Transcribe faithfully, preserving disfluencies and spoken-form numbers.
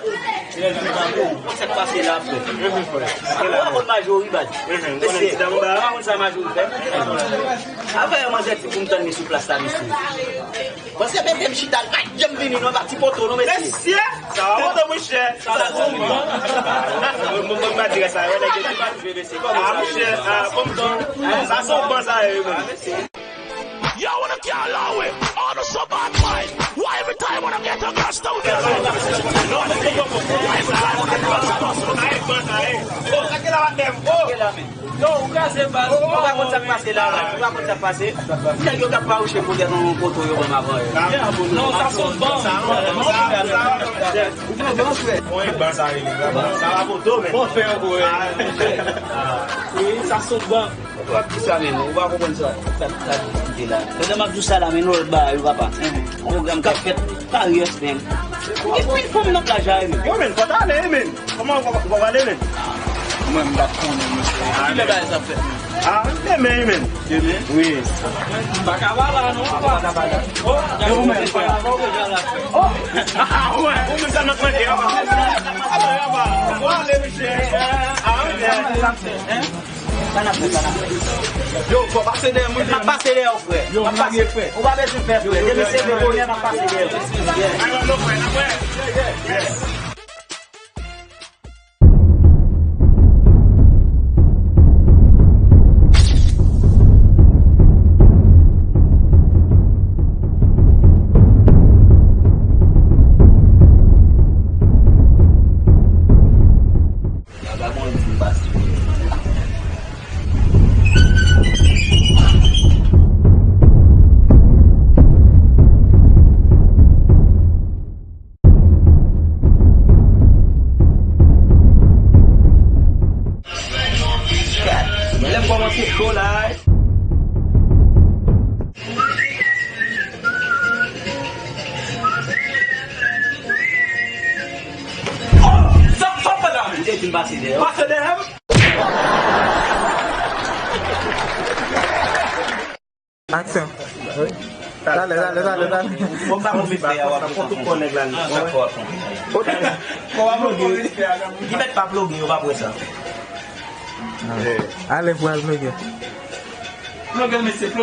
Sa k pase la, frè? Ou pa konn Majori, baz. Mesye, ou pa konn sa Majori fè? Avè manzè ti pou m tann li sou plas la, mesye. Panse mete m chita, l pa janm vini, non, pa ti poto, non, mesye. Mesye, sa va poto, monchè. Sa va poto. Mwen, mwen, mwen pa di sa, yo, nèg yo di pa jwe, mesye. Ah, monchè, ah, kòm sa. Sa se yon bon sa, yo, menm. Yo, wanna kill we. All the so bad mind. Why every time when I get a girl, stop it? No, no, no, no, no. Why every time when I get a girl, stop it? Oh, sa ke la, menm. Oh. Yo, ou kraze baz. Ou pa konn sa k pase la, baz. Ou pa konn sa k pase. Nèg yo t ap fawouche poutèt yon poto yo ban m avan yo. Non, sa se yon ban. Sa se yon ban, frè. Bon, e ban sa, e ban sa. Sa va poto, men. Bon, fè yon kou, wi. Wi, sa se yon ban. Ou ap di sa, men. Ou pa konprann sa. Sa, sa, sa, la. Pandan m ap di sa la, men, nou ba yo, papa. Pwogram k ap fèt. Karyè, men. Ou gen pil fanm nan plaj la, men. Yo, men, fò t ale, men. Kòman w, w, w ale, men? Mwen, m pa t konnen, mesye. Kilè bagay sa ap fèt, men? Ah, demen, men. Demen? Wi. M pa ka ba la, non, papa. Oh, yo, men. Oh. Ah, wè. Ou menm sa nan mande, papa. Papa, papa. Ou ale, mesye. Ah, wi, men. Sa n ap fè, sa n ap fè. Yo, fò pase dèyè mwen. M ap pase dèyè w, frè. Yo, m ap pase, frè. Ou pa bezwen pè, frè. Depi se vre bonè, m ap pase dèyè w. Yeah. Alò, non, frè, n ap wè. Yeah, yeah. Vagabon di m pase. Lè m kòmanse cho la. Sa, sa fè la, men. Ou te di m pase dèyè w. Pase dèyè m. Aksyon. Talè, talè, talè, talè. Bon, sa pou met fè a, w ap pran tout kò nèg la, non. Sa fò w ap pran. Kò w ap ploge. Li mèt pa ploge, yo p ap wè sa. Ale pou al ploge. Ploge, mesye, ploge.